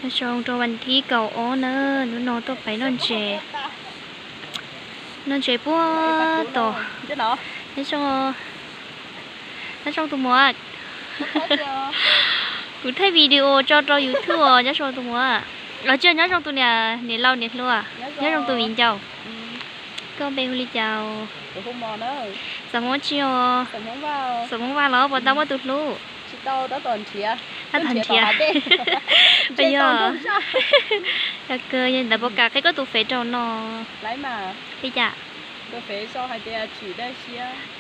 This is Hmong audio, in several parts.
Nyob zoo rau vas thib kaum ob na, hnub no tuaj pem noj ntses, noj ntses puag tom. Nyob zoo, nyob zoo tus muam. Kuv thaij video tso rau YouTube os, nyob zoo tus muam. Los tsis nyob zoo tus niam, niam laus niam hluas, nyob zoo tus viv ncaus. Koj npe hu li cas? Xav Hmoob tsi os? Xav Hmoob Vaj los puas tau muaj tus hlub? Tab tom nrhiav. Yog, yog kawg, yog ntawd puas kam qhia koj tus fev rau no? Li cas?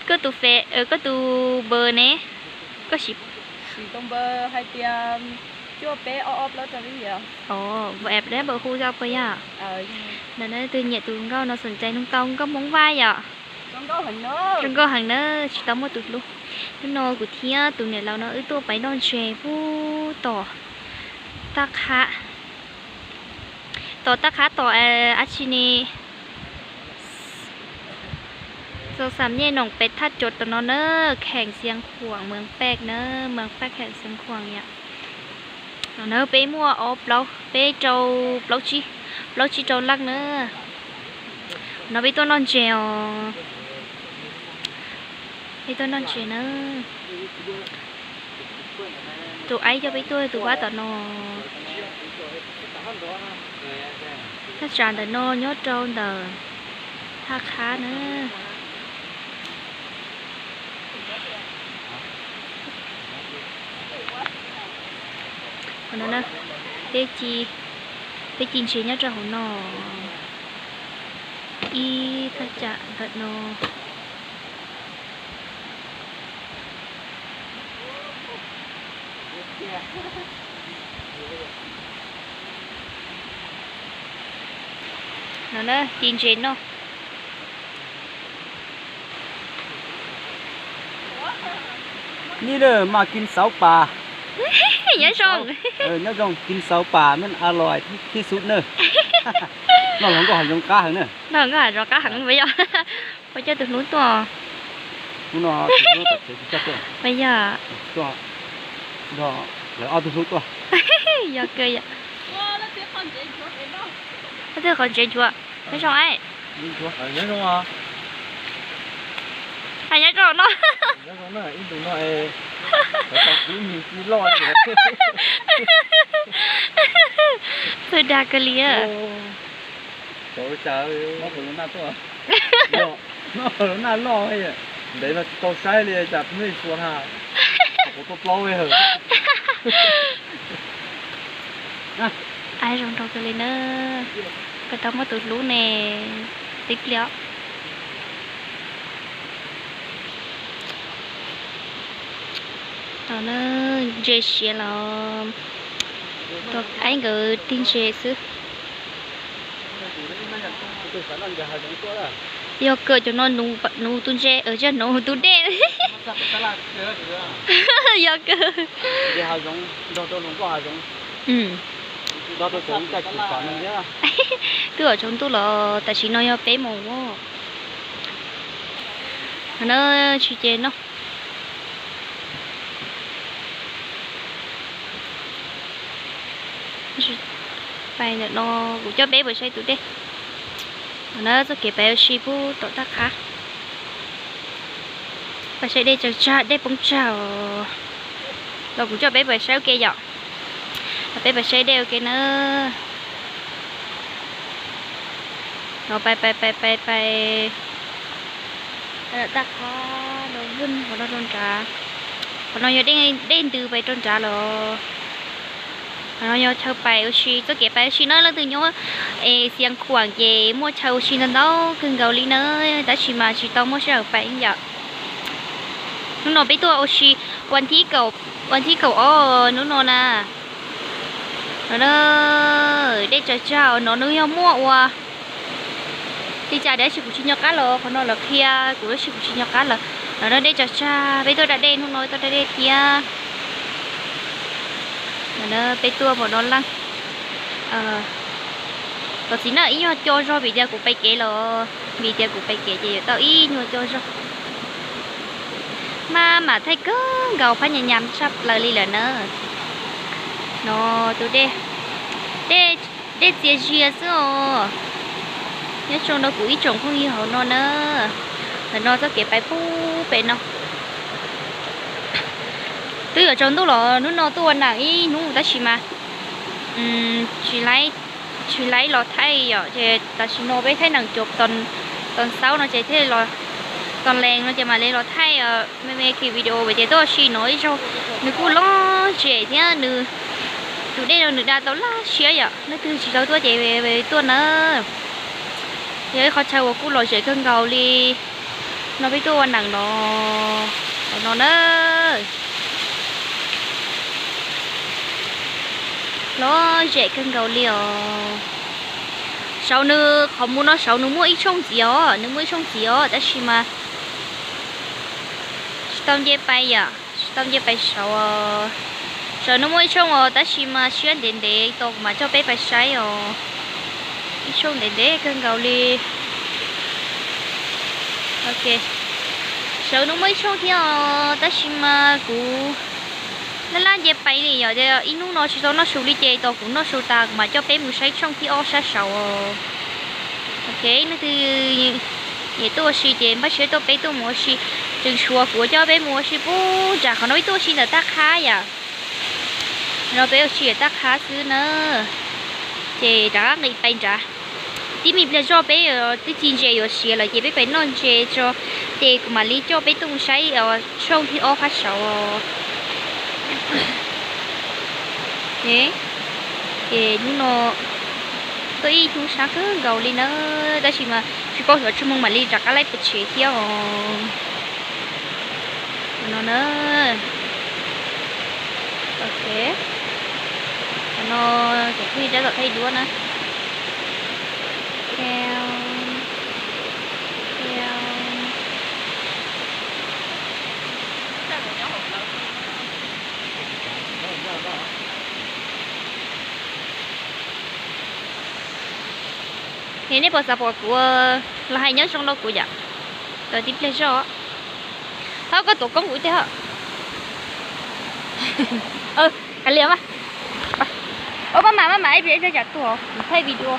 Koj tus fev, koj tus npawb ne? Koj sim, sim tus npawb hais tias cuaj peb ob ob plaub rau li. Ov, npawb hu xwb puas yog? Ntawm no tus nyiam tus nkauj no xoom cai nug tau nkauj Hmoob Vaj yom. Zoo nkauj heev na, tsis tau muaj tus hlub. Hnub no kuv thiab tus niam laus no wb tuaj pem noj ntses puag tom Taj Qhab, tom Taj Qhab tom ab tsi ne, Xaus Xam Nyej Noom Pes Thaj Cov tom no na, kheem Xiav Khuam, Mees Paj na, Mees Paj kheem Xiav Khuam yom. No na peb muaj ob plaub, peb rau plaub tsib, plaub tsib rau leej na. No peb tuaj noj ntses os. Peb tuaj noj ntses na. Tus aib coj peb tuaj tus pab tom no. Thaj tsam ntawm no nyob rau ntawm Thaj Qhab na. Peb ci ntses nyob rau hauv no, ib thaj tsam ntawm no. No na, ci ntses no. Nyob zoo, nyob zoo, ci xauv pas mej a lais thib xub na. Noj hluas nkauj hav zoov qab heev na. Noj hluas nkauj hav zoov qab heev puas yog? Puas coj tus hlub tuaj? Hnub no tus hlub tom tsev tsis coj tuaj. Puas yog? Tuaj nrog lawv ob tug hlub tuaj. Yog kawg yom. Ob tug qhov ntsev ntsuav. Nyob zoo aib. Nyob zoo. Hais nyob zoo no. Txawj dag kawg li. Noj lub naj loj, ntev no tsis tau saib li cas nej xua na. Kuv tuaj plaub. Aib zoo nraug kawg li na. Puas tau muaj tus hlub ne? Tib pliag. Ntses siav los, aib nkawd tig ntses xwb. Yog kawg cov no nuv tus ntses, nuv tus dej. Yog kawg. Twb tsaus ntuj los tam sim no yog peb moos. Na tsis ces no. Pais ntawm no kuv coj peb pais saib tus dej. Na txoj kev pais ua si pub tom taj qab. Pais saib dej tsawg tsag, dej poob tsag os. Los kuv coj peb pais saib ua ke yom. Los peb pais saib dej ua ke na. Los pais pais pais pais pais. Taj qhov no, qhov no rau nrad. Qhov no yog dej ntws pais rau nrad los. Qhov no yog chaw pais ua si, txoj kev pais ua si na. Leej twg nyob es Xiav Khuam ces muaj chaw ua si ntau ntau kawg nkaus li na, tab sis mas tsis tau muaj sij hawm pais yom. Hnub no peb tuaj ua si, ua thib kaum, ua thib kaum ob hnub no na. No dej tsawg tsag no, nws yog muaj ua li cas dab tsi kuv tsis nco qab los, qhov no lawv qhia kuv tab sis kuv tsis nco qab lawm. No dej tsawg tsag, peb tuaj da dej, hnub no tuaj da dej thiab. Peb tuaj pom no leej. Los txiv na, ib nyuag co zog vim tias kuv pais kev los, vim tias kuv pais kev ces yuav tau ib nyuag co zog. Maj mam thaij kawg nkaus phab nyas nyas tshaj plaws li lawm na. No tus dej, Dej, dej txias zias xwb os. Nyob zoo rau kuv ib tsoom phooj ywg hauv no na. Ntawm no txoj kev pais pub pem no. Twb yuav tsaus ntuj los hnub no tuaj ua neem ib hnub tab sis mas tsis laib los thaij yom, ces tam sim no peb thaij neem cov tau xaub no ces thiaj li los, tau lees no ces mam li los thaij me me ki video vim tias tuaj ua si no ib zaug nws kuj loj zem thiab nws tus dej no nws da tau laj siab yom, leej twg tsis tau tuaj ces tuaj na. Yog ib qhov chaw uas kuj lom zem kawg nkaus li no peb tuaj ua neem los no na. Lom zem kawg nkaus li os. Saud nws qhov mus no saud nws muaj ib tshooj ntxiv os, nws muaj ib tshooj ntxiv os tab sis mas tsis tau nce pais yom, tsis tau nce pais saud. Saud nws muaj ib tshooj os tab sis mas siab ntev ntev tos kuv mam coj peb pais saib os. Ib tshooj ntev ntev kawg nkaus li. Ok, saud nws muaj ib tshooj thiab os tab sis mas kuv laj laj nce pais li yom, ib hnub no tsis tau noj su li ces tos kuv noj su tas kuv mam coj peb mus saib tshooj thib ob sab saud os. Ok, leej twg nyiam tuaj ua si ces npaj siab tuaj peb tuaj mus ua si. Tseem tshuav kuv coj peb mus ua si puag nram qhov no peb tuaj ua si ntawm Taj Qhab yom. No peb ua si ntawm Taj Qhab xwb na. Ces rov qab nqis pais nrad. Tib me pliag zoj peb twb ci ntses yuav siav lawm ces peb pais noj ntses tso, ces kuv mam li coj peb tuaj mus saib tshooj thib ob qhab saud. Ces hnub no tuaj ib hnub sab kawg nkaus li na, tab sis mas tsis paub xyov tshuaj moog mam li rov qab laib pes tshev thiab os. No na. Ok, no cov phooj ywg tab tom thaij duab na. Es nej puas xav pom kuv los hais nyob zoo rau kuv yom? Tau tib pliag zoj. Hab koj tuav koob kuv ib teg hab. Kav liam mas. Ua maj mam maj mam ib pliag ib pliag tsam tuag kuv thaij video.